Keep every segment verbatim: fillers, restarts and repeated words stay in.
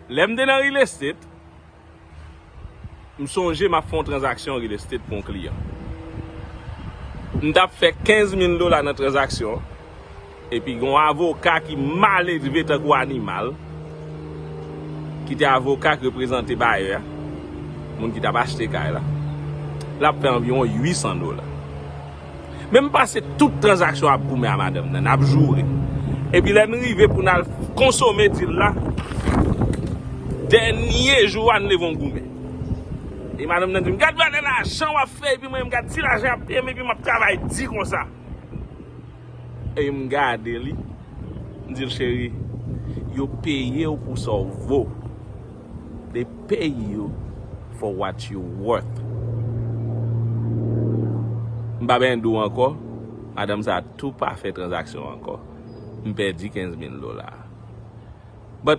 Lè m te nan real estate, m sonje m ap fè yon tranzaksyon real estate pou yon kliyan. M t ap fè kenz mil dola nan tranzaksyon an, epi gen yon avoka ki maledve tankou animal, ki te avoka k reprezante bayè a, moun ki t ap achte kay la, l ap fè anviwon uit san dola. Men m pase tout tranzaksyon ap goumen a madanm nan, n ap joure. Epi lè n rive pou n al konsome deal la, dènye jou a n leve yon goumen. E madanm nan di m, "Gad valè lajan w ap fè, epi mwen menm gad ti lajan y ap peye m, epi m ap travay di konsa." E m gade li, m di l, "Cheri, yo peye w pou sa w vo. They pay you for what you worth." M pa benyen di w ankò, madanm sa a tou pa fè tranzaksyon ankò. M pèdi kenz mil dola. But,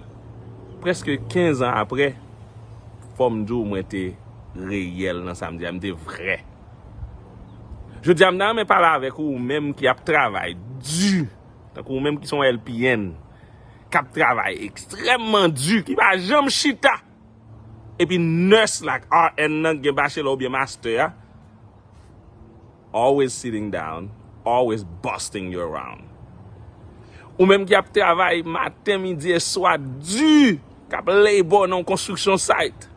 prèske kenz an apre, fò m di w mwen te reyèl nan sa m di a, m te vrè. Jodi a, m ta renmen pale avèk ou, ou menm ki ap travay di, tankou ou menm ki se yon L P N, k ap travay ekstrèmman di, ki pa janm chita. Epi nurse la, R N nan, gen bachelò oubyen master a, always sitting down, always busting your around. Ou menm ki ap travay maten, midi e swa, di, k ap labor nan yon construction site.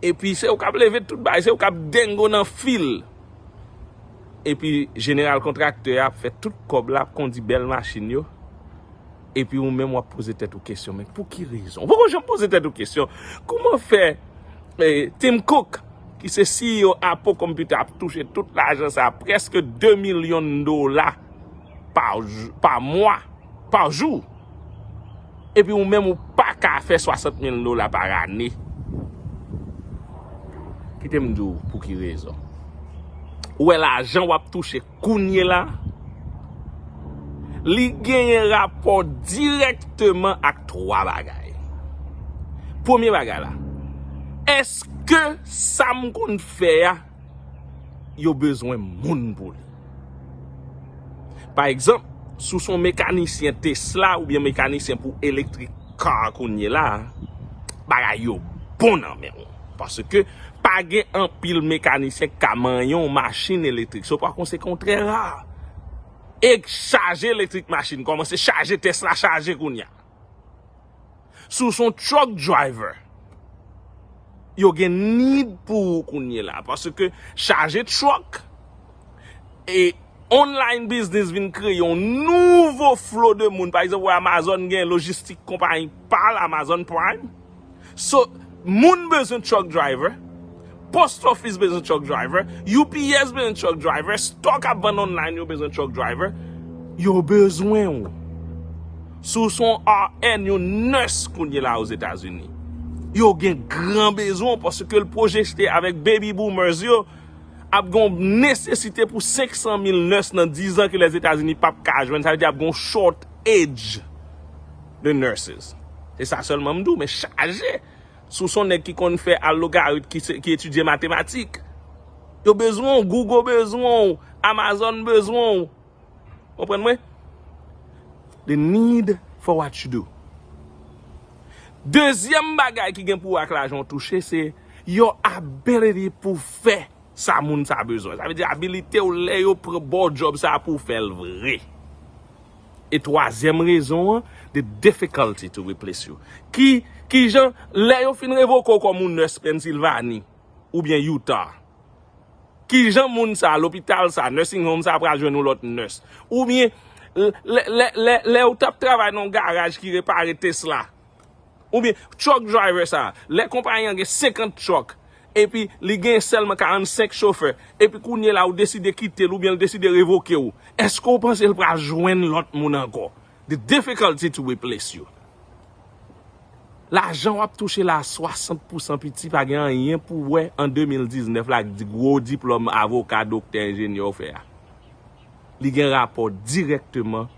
Epi se ou k ap leve tout bagay, se ou k ap dengo nan fil. Epi jeneral kontraktè a ap fè tout kòb la, ap kondi bèl machin yo. Epi ou menm w ap poze tèt ou kesyon, men pou ki rezon? Ou poko janm poze tèt ou kesyon, kòman fè, eh, Tim Cook, ki se C E O Apple Computer, ap touche tout lajan sa, prèske de milyon dola pa jou, pa mwa, pa jou? Epi ou menm ou pa ka fè swasant mil dola pa ane. Kite m di w pou ki rezon. Ou wè lajan w ap touche kounye la, li genyen rapò dirèkteman ak twa bagay. Premye bagay la, èske sa m konn fè a, yo bezwen moun pou li? Pa egzanp, si w se yon mekanisyen Tesla oubyen mekanisyen pou electric car kounye la, bagay yo bon nan men w. Paske pa gen anpil mekanisyen k ka manyen yon machin elektrik. So, pa konsekan, w trè ra. E chaje elektrik machin, kòmanse chaje Tesla, chaje kounye a. Si w se yon truck driver, yo gen need pou ou kounye la. Paske chaje truck, e online business vin kreye yon nouvo flo de moun. Pa egzanp, wè Amazon gen lojistik konpayi pa l, Amazon Prime. So, moun bezwen truck driver, post office bezwen truck driver, U P S bezwen truck driver, stock ap vann online yo bezwen truck driver. Yo bezwen w. Si w se yon R N, yon nurse kounye la Ozetazini, yo gen gran bezwen w paske l pwojekte avèk baby boomers yo, ap gen yon nesesite pou senk san mil nurse nan diz an ke Lèzetazini p ap ka jwenn. Sa vle di ap gen yon shortage de nurses. Se sa sèlman m di w, men chaje. Si w se yon nèg ki konn fè al logarit, ki, se- ki etidye matematik, yo bezwen w, Google bezwen w, Amazon bezwen w. Konprann mwen? The need for what you do. Dezyèm bagay ki gen pou wè ak lajan w touche, se your ability pou fè sa moun sa bezwen. Sa vle di abilite w lè yo pran ba w job sa pou w fè l vre. E twazyèm rezon an, the difficulty to replace you. Ki, ki jan, lè yo fin revoke w kòm yon nurse Pennsylvania oubyen Utah, ki jan moun sa, lopital sa, nursing home sa pral jwenn yon lòt nurse? Oubyen, lè, lè, lè, lè ou t ap travay nan yon garaj ki repare Tesla, oubyen truck driver sa, lè konpayi an gen senkant truck, epi li gen sèlman karannsenk chofè, epi kounye la ou deside kite l oubyen l deside revoke w, èske w panse l pral jwenn lòt moun ankò? The difficulty to replace you. Lajan w ap touche la, swasant pousan piti, pa gen anyen pou wè an de mil diznèf la ak di gwo diplòm avoka, doktè, enjenyè w fè a. Li gen rapò dirèkteman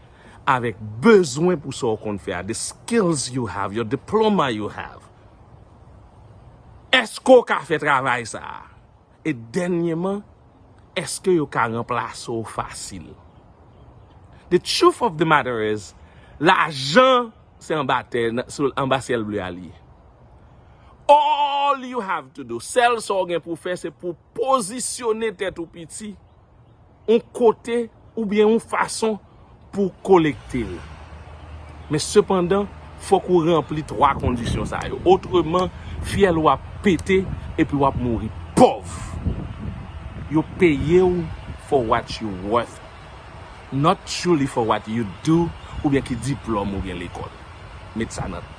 avèk bezwen pou sa w konn fè a, the skills you have, your diploma you have. Èske w ka fè travay sa a? E dènyèman, èske yo ka ranplase w fasil? The truth of the matter is, lajan Se anba tè, nan- sou anba syèl ble a li ye. All you have to do, sèl sa w gen pou w fè, se pou w pozisyone tèt ou piti yon kote oubyen yon fason pou w kolekte l. Men sepandan, fòk ou ranpli twa kondisyon sa yo. Otreman, fyèl ou ap pete epi w ap mouri pòv. Yo peye w for what you worth, not truly for what you do oubyen ki diplòm ou gen lekòl. Met sa nan